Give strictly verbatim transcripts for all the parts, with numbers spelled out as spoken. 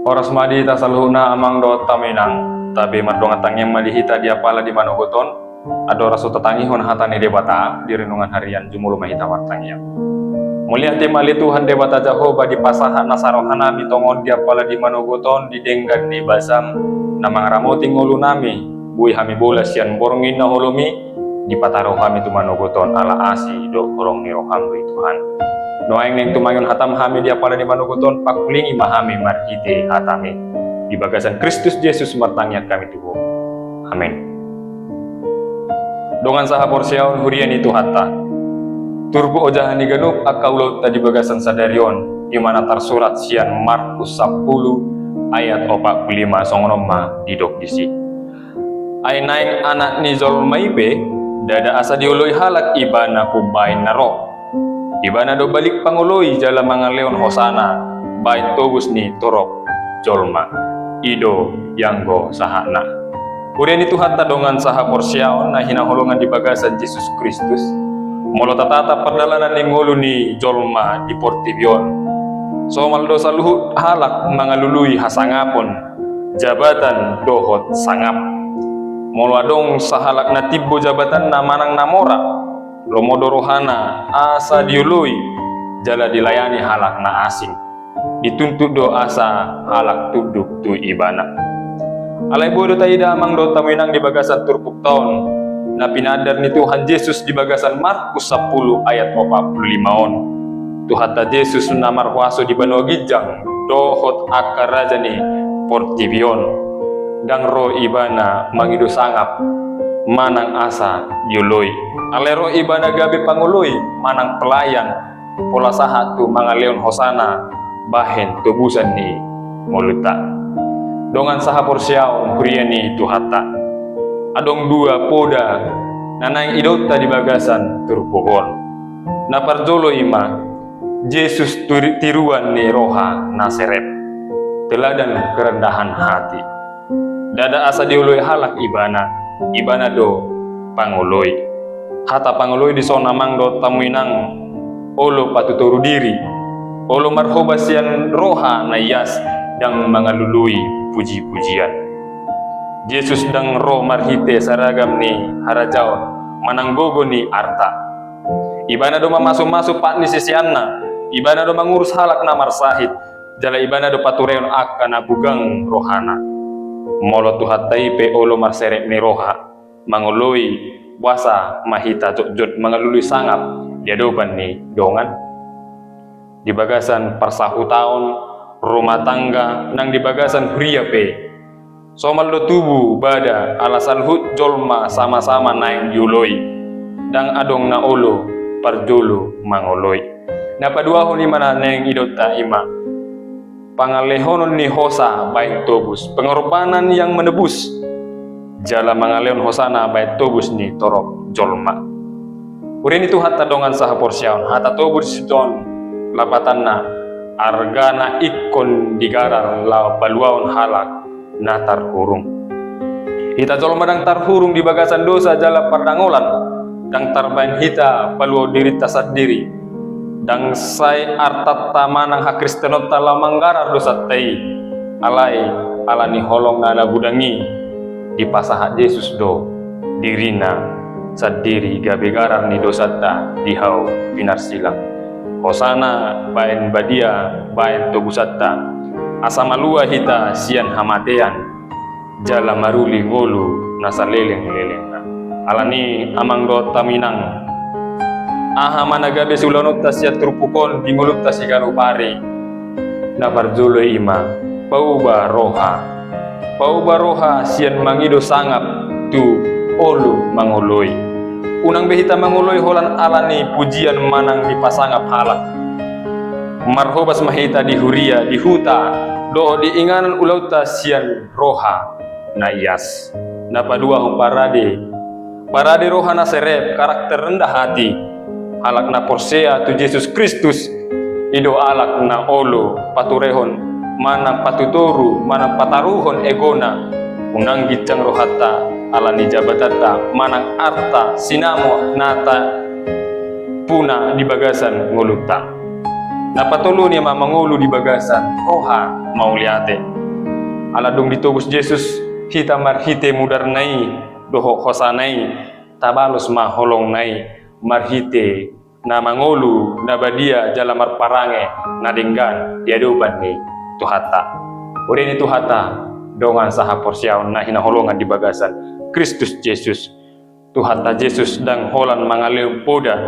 Horas ma di hita saluhutna amang dohot hamu inang. Tabe mardongan tangiang ma di hita di apala di manogot on. Andorang so tatangihon hata ni Debata di renungan harian, jumolo ma hita martangiang. Mauliate ma ale Tuhan Debata Jahowa, dipasahat nasa rohanami tongon di apala di manogot on di denggan ni basam na mangaramoti ngolunami. Boi hami bolas sian borngin na holom i, dipataru hami tu manogot on ala asi dohot holong ni roham do i Tuhan. Nuaeng naeng tumangihon hatam hami di apala di manogot on, pangkulingi ma hami marhite hatam i. Di bagasan Kristus Jesus martangiang hami tu Ho. Amen. Dongan sahaporseaon huria ni Tuhanta. Turpuk ojahan ni ganup angka ulaonta di bagasan sadari on, i ma na tarsurat sian Markus sampulu ayat opat pulu lima, songon on ma didok disi. Ai naeng Anak ni jolma i pe, ndada asa dioloi halak Ibana umbahen na ro. Ibana do balik pangoloi jala mangalehon hosana bahen tobus ni torop jolma. I do ianggo sahatna. Huria ni Tuhanta dongan sahaporseaon na hinaholongan di bagasan Jesus Kristus, molo tatatap pardalanan ni ngolu ni jolma di portibi on, somal do saluhut halak mangalului hasangapon, jabatan dohot sangap. Molo adong sahalak na timbo jabatanna manang na mora, lomo do rohana asa dioloi jala dilayani halak na asing. Dituntut do asa halak tunduk tu ibana. Alai boi do taida amang dohot hamu inang di bagasan turpukta on na pinaandar ni Tuhan Jesus di bagasan Markus sampulu ayat opat pulu lima on. Tuhanta Jesus na marhuaso di banua ginjang dohot angka raja ni portibi on. Ndang ro Ibana mangido sangap manang asa dioloi. Alai ro Ibana gabe pangoloi manang pelayan, pola sahat tu mangalehon hosana bahen tobusan ni ngolunta. Dongan sahaporseaon huria ni Tuhanta. Adong dua poda na naeng idaonta di bagasan turpuk on. Na parjolo i ma, Jesus turi-, tiruan ni roha na serep. Teladan kerendahan hati. Ndada asa dioloi halak Ibana, Ibana do pangoloi. Hata pangoloi dison amang dohot hamu inang, olo patutoru diri, olo marhobas sian roha na ias, ndang mangalului puji-pujian. Jesus ndang ro marhite saragam ni harajaon manang gogo ni arta. Ibana do mamasu-masu pat ni siseanna, Ibana do mangurus halak na marsahit, jala Ibana do paturehon angka na bugang rohana. Molo Tuhanta i pe olo marserep ni roha, mangoloi, boasa ma hita jotjot mangalului sangap di adopan ni dongan? Di bagasan parsahutaon, rumah tangga, nang di bagasan huria pe, somal do tubu bada ala saluhut jolma sama-sama naeng dioloi. Ndang adong na olo parjolo mangoloi. Na paduahon i ma na naeng idaonta i ma, pangalehonon ni hosa bahen tobus, pengorbanan yang menebus. Jala mangalehon hosana bahen tobus ni torop jolma. Huria ni Tuhanta dongan sahaporseaon, hata tobus dison lapatanna, argana ingkon digarar laho paluahon halak na tarhurung. Hita jolma ndang tarhurung di bagasan dosa jala pardangolan, ndang tarbahen hita paluahon dirinta sandiri. Ndang sai artanta manang hakristenonta laho manggarar dosanta i, alai ala ni holongna na godang i, dipasahat Jesus do dirina sandiri gabe garar ni dosanta di hau pinarsilang. Hosana bahen badia bahen tobusanta, asa malua hita sian hamatean, jala maruli ngolu na saleleng-lelengna. Alani amang dohot hamu inang, aha ma na gabe siulaonta sian turpuk on di ngolunta siganup ari? Na parjolo i ma, pauba roha. Pauba roha sian mangido sangap tu olo mangoloi. Unang be hita mangoloi holan ala ni pujian manang dipasangap halak. Marhobas ma hita di huria, di huta, dohot di inganan ulaonta sian roha na ias. Na paduahon parade. Parade roha na serep, karakter rendah hati. Halak na porsea tu Jesus Kristus, i do halak na olo paturehon manang patutoru manang pataruhon egona. Unang ginjang rohanta ala ni jabatanta manang arta sinamot na tapuna di bagasan ngolunta. Na patoluhon i ma mangolu di bagasan roha mauliate. Ala dung ditobus Jesus hita marhite mudarna i dohot hosana i, tabalos ma holongna i marhite na mangolu, na badia jala marparange na denggan di adopan ni Tuhanta. Ode ni Tuhanta dongan sahaporseaon na hinaholongan di bagasan Kristus Jesus. Tuhanta Jesus ndang holan mangalehon poda,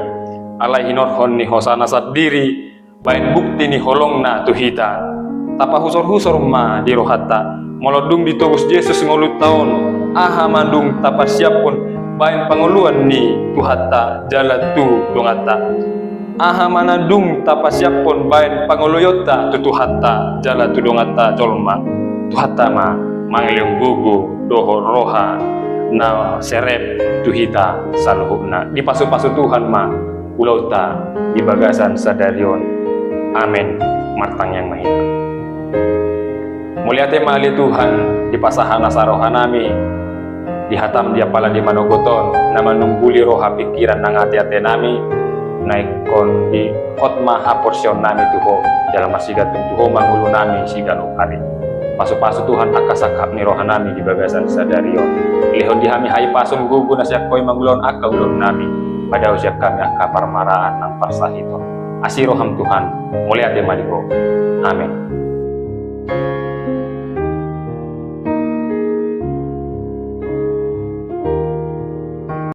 alai hinorhon ni hosana sandiri baen bukti ni holongna tu hita. Tapahusorhusor ma di rohanta, molo dung ditobus Jesus ngolunta on, aha ma dung taparsiaphon baen pangoluan ni Tuhanta jala tu donganta? Aha ma na dung taparsiaphon baen pangoloionta tu Tuhanta jala tu donganta jolma? Tuhanta ma mangalehon gogo dohot roha na serep tu hita saluhutna. Dipasupasu Tuhan ma ulaonta di bagasan sadari on. Amen. Martangiang ma hita. Mauliate ma ale Tuhan, dipasahat nasa rohanami di hatam di apala di manogot on, na manungguli roha pikiran nang ateatenami, na ingkon dihot ma haporseaonnami tu Ho, jala marsigantung tu Ho ma ngolunami siganup ari. Pasupasu Tuhan angka sangkap ni rohanami di bagasan sadari on. Lehon di hami hahipason, gogo na sian Ho i mangulahon angka ulaonnami, padao sian hami angka parmaraan nang parsahiton. Asi roham Tuhan, mauliate ma di Ho. Amen.